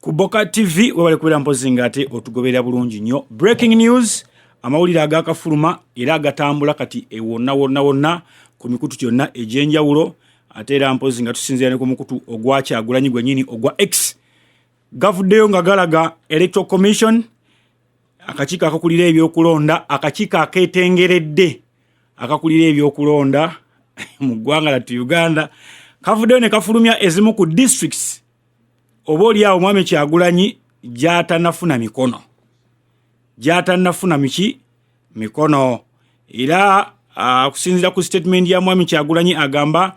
Ku Boka TV webale kubeera mpozi nga ate otugoberera bulungi nnyo. Breaking news, amawulire agakafuluma era agatambula kati ewonna wonna wonna ku mikutu gyonna egy'enjawulo, ate era mpozi nga tusinziira ne ku mukutu ogwa Kyagulanyi gwennyini ogwa X, gavuddeyo nga galaga Electoral Commission, akakiiko akakulira ebyokulonda, akakiiko akeetengeredde akakulira ebyokulonda mu ggwanga lattu Uganda, kavuddeyo ne kafulumya ezimu ku districts oba oli awo Mwami Kyagulanyi gy'atanafuna mikono, gy'atannafuna miki mikono. Era okusinziira ku statement ya Mwami Kyagulanyi agamba,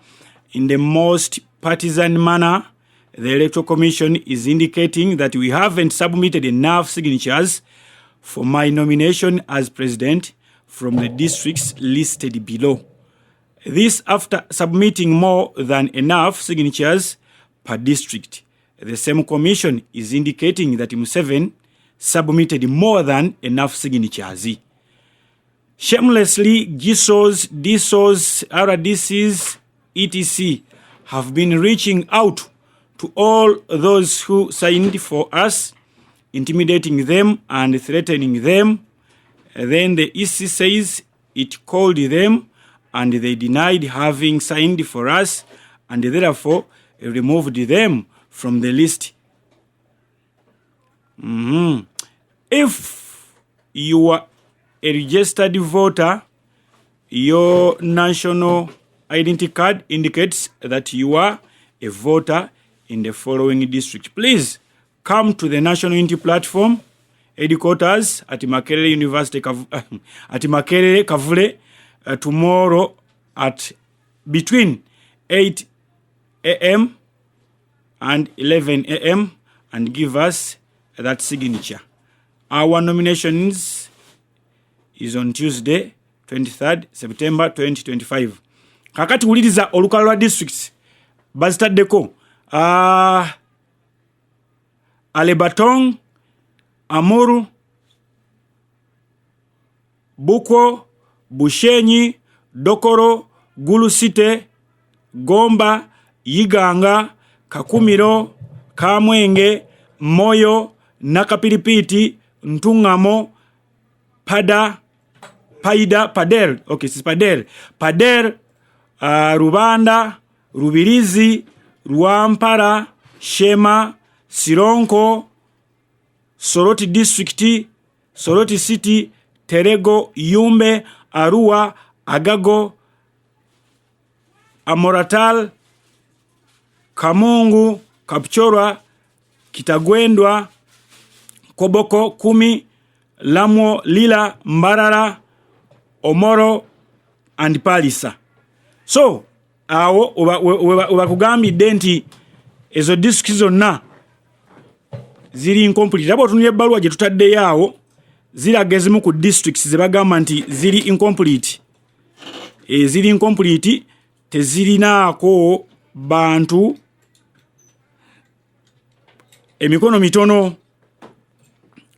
"In the most partisan manner, the Electoral Commission is indicating that we haven't submitted enough signatures for my nomination as president from the districts listed below. This after submitting more than enough signatures per district. The same commission is indicating that Museveni submitted more than enough signatures. Shamelessly, GISOs, DISOs, RDCs, etc. have been reaching out to all those who signed for us, intimidating them and threatening them. Then the EC says it called them and they denied having signed for us and therefore removed them from the list. If you are a registered voter, your national identity card indicates that you are a voter in the following district. Please come to the National Unity Platform headquarters at Makerere University, at Makerere Kavule, tomorrow at between 8 a.m. and 11 a.m. and give us that signature. Our nominations is on Tuesday, 23rd September 2025." Kakati wuliriza olukalala lwa districts bazitaddeko: Alebatong, Amuru, Bukwo, Bushenyi, Dokolo, Gulu City, Gomba, Iganga, Kakumiro, Kamwenge, Moyo, Nakapiripirit, Ntungamo, Pada, Paida, Pader, okay, it's Pader, Pader, Rubanda, Rubirizi, Rwampara, Sheema, Sironko, Soroti District, Soroti City, Terego, Yumbe, Arua, Agago, Amoratal, Kamungu, Kapchorwa, Kitagwendwa, Koboko, Kumi, Lamwo, Lira, Mbarara, Omoro and Palisa. So awo webakugambidde nti ezo disitulikiti zonna ziri incomplete. Era bw'otunulira ebbaluwa gye tutaddeyo awo, ziraga ezimu ku districts ze bagamba nti ziri incomplete, ziri incomplete, tezirinaako bantu, emikono mitono.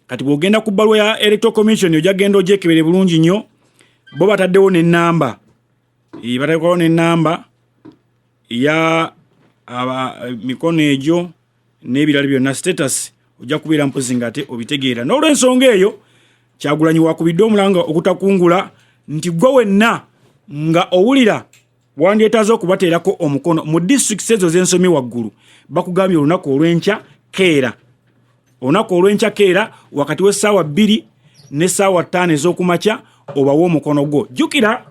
Kati bw'ogenda ku bbaluwa ya Electoral Commission, ojja genda ogyekebere bulungi nnyo. Bo bataddewo n'ennamba, bataddeko n'ennamba ya aba mikono egyo n'ebirala byonna, status ojja kubeera mpozi nga ate obitegeera. N'olwensonga eyo, Kyagulanyi wakubidde omulanga okutakungula nti gwe wenna nga owulira wandyetaaze okubateerako omukono mu disitulikiti ezo zensomye waggulu, bakugambye olunaku olw'enkya keera, olunaku olw'enkya keera wakati w'essaawa 2 n'essaawa 5 ez'okumakya obawe omukono gwo. Jjukira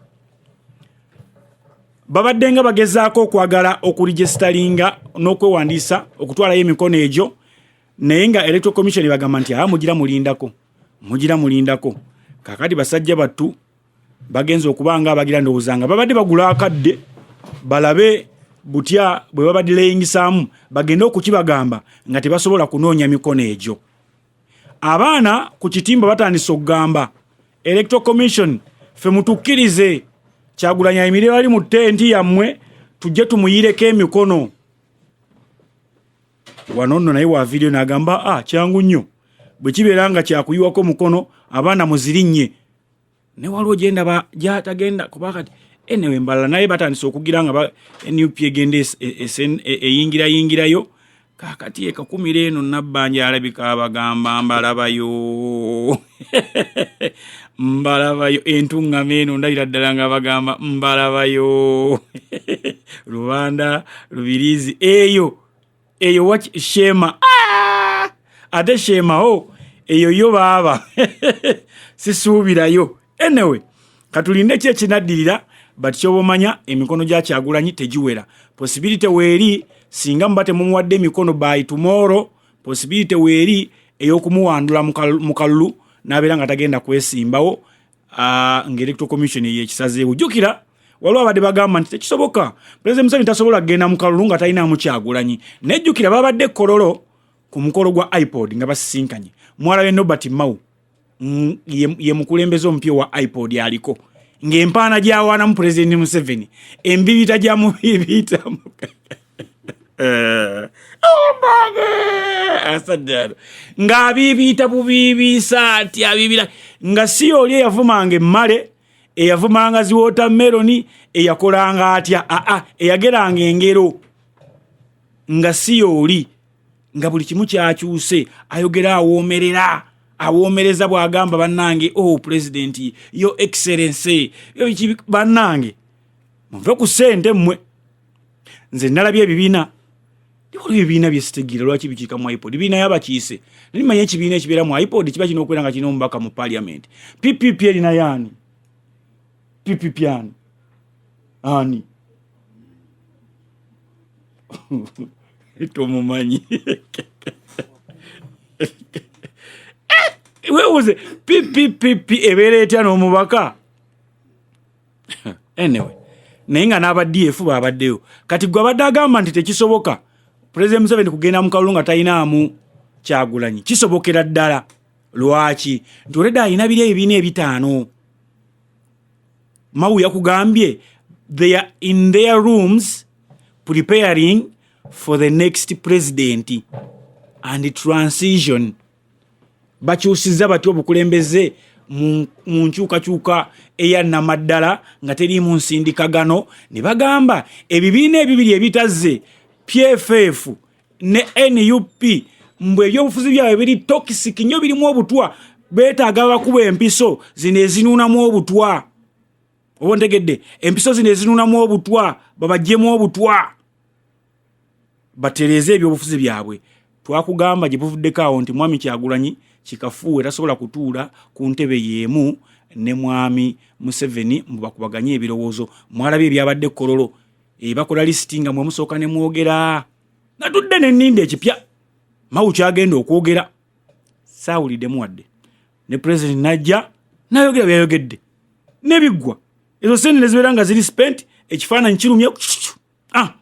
babadde nga bagezaako okwagala okuregisteringa n'okwewandiisa okutwalayo emikono egyo, naye nga Electoral Commission bagamba nti aa, mugira mulindako, mugira mulindako. Kakati basajja battu bagenza okuba nga abagira ndowooza nga babadde bagula akadde balabe butya bwe babadireyingisaamu, bagende okukibagamba nga tebasobola kunoonya mikono egyo. Abaana ku kitimba batandise okugamba Electoral Commission, "Ffe mutukkirize Kyagulanyi ayimirire bali mu tenti yammwe, tujje tumuyireko emikono wano." Nno naye waviiriyo n'agamba, "Ah, kyangu nnyo, bwe kibeera nga kyakuyiwako mukono, abaana muzirinnye." Ne waliwo gyendaba gyatagenda kuba kati enewe mbalala naye batandise okugira nga NUP egenda eyingirayingirayo. Kakati ekakumira eno Nabbanja alabika abagamba mbalabayo, mbalabayo. Entuŋŋama eno ndabira ddala nga bagamba mbalabayo. Rubanda, Rubirizi eyo eyo wa Shema. Ah! Ate Shema o eyo yo baaba sisuubirayo. Anyway, katulinde ki ekinaddirira, but kyoba omanya emikono gya Kyagulanyi tegiwera. Possibility weeri, singa muba temumuwadde emikono by tomorrow, possibility weeri ey'okumuwandula mu kalulu n'abeera nga tagenda kwesimbawo, nga Electoral Commission yekisazeewo. Jjukira waliwo abadde bagamba nti tekisoboka, President Museveni tasobola kugenda mu kalulu nga talinaamu Kyagulanyi. Nejjukira babadde Kololo ku mukolo gwa IPOD nga basisinkanye. Mwalabye Norbert Mao, ye mukulembeze omupya wa IPOD, aliko ng'empaana gyawaanamu Pulezidenti Museveni, embibita gyamubiibitamu ng'abiibiita bubiibiisa ati abiibira nga si oli eyavumanga emmale, eyavumanga zi watermelon, eyakolanga atya, aa eyageranga engero, nga si yooli, nga buli kimu kyakyuse. Ayogera awoomerera, awoomereza bw'agamba bannange, oh President, Your Excellency, bannange muve ku ssente mmwe. Nze nalabye ebibiina, waliwo ebibiina byesitegeera lwaki bikiika mu IPOD. Bibiina yabakiise nalimanya ekibiina ekibeera mu IPOD kiba kirina okubeera nga kirina omubaka mu parliament. PPP erina yaani? PPP ani ani? Tomumanyi? Webuuze PPPP ebeera etya n'omubaka? Anyway, naye nga n'aba DF babaddeyo. Kati gwe abadde agamba nti tekisoboka President Museveni kugenda mu kalulu nga talinaamu Kyagulanyi, kisobokera ddala. Lwaki? Nti olwedde alina biri ebibiina ebitaano. Mao yakugambye they are in their rooms preparing for the next president and transition. Bakyusiza batya obukulembeze mu nkyukakyuka eya namaddala nga teriimu nsindikagano? Ne bagamba ebibiina ebibiri ebitazze, PFF ne NUP, mbwe ebyobufuzi byabwe biri toxic nnyo, birimu obutwa, beetaaga bakuba empiso zino ezinuunamu obutwa. Oba ontegedde? Empiso zino ezinuunamu obutwa, babaggyemu obutwa, batereeze ebyobufuzi byabwe. Twakugamba gye buvuddeko awo nti Mwami Kyagulanyi kikafuuwe tasobola kutuula ku ntebe y'emu ne Mwami Museveni mbu bakubaganye ebirowoozo. Mwalabye ebyabadde Kololo, bakola lisiti nga mwe musooka ne mwogera. Natudde ne nninda ekipya Mao kyagenda okwogera, saawuliddemu wadde. Ne Pulezidenti najja nayogera byayogedde nebiggwa. Ezo sente nezibeera nga ziri spent, ekifaananyi kirumye. Ah!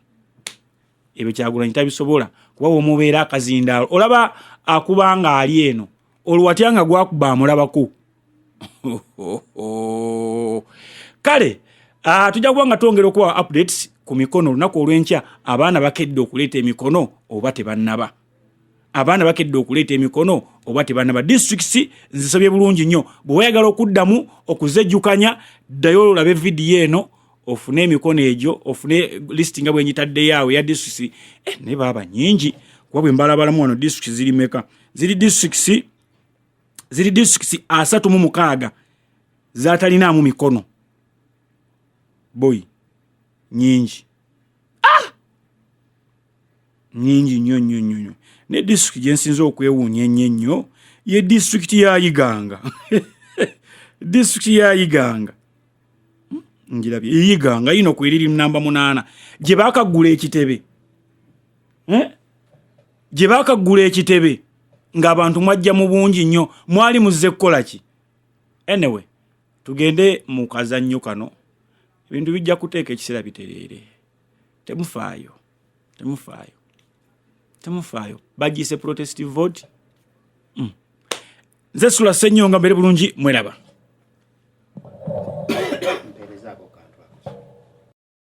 Ebyo Kyagulanyi tabisobola, kuba womubeera akazindaalo olaba akuba nga ali eno, olwo watya nga gwakuba amulabako? Kale tujja kuba nga twongera okuwa updates ku mikono olunaku olw'enkya. Abaana bakedde okuleeta emikono oba tebannaba? Abaana bakedde okuleeta emikono oba tebannaba? Districts nzisobye bulungi nnyo. Bwe wayagala okuddamu okuzejjukanya, ddayo olabe vidiyo eno, ofune emikono egyo, ofune list nga bwenyitaddeyo awo eya districts. Naye baaba nyingi, kuba bwe mbalabalamu wano districts ziri meka? Ziri districts 36 zatalinaamu mikono. Boy, nyingi. Ah! Nyingi nnyo nnyo nnyo nnyo. Ne disitulikiti gye nsinza okwewuunya ennyo ennyo ye disitulikiti ya Iganga. Disitulikiti ya Iganga, ngirabye. Iganga yino kweriri namba 8 gye baakaggula ekitebe, eh? Gye baakaggula ekitebe ng'abantu mwajja mu bungi nnyo, mwali muzze kukola ki? Anyway, tugende mu kazannyo kano, ebintu bijja kuteeka ekiseera bitereere. Temufaayo, temufaayo, temufaayo. Bagiyise protest vote. Nze Sula Ssenyonga, mbere bulungi, mweraba.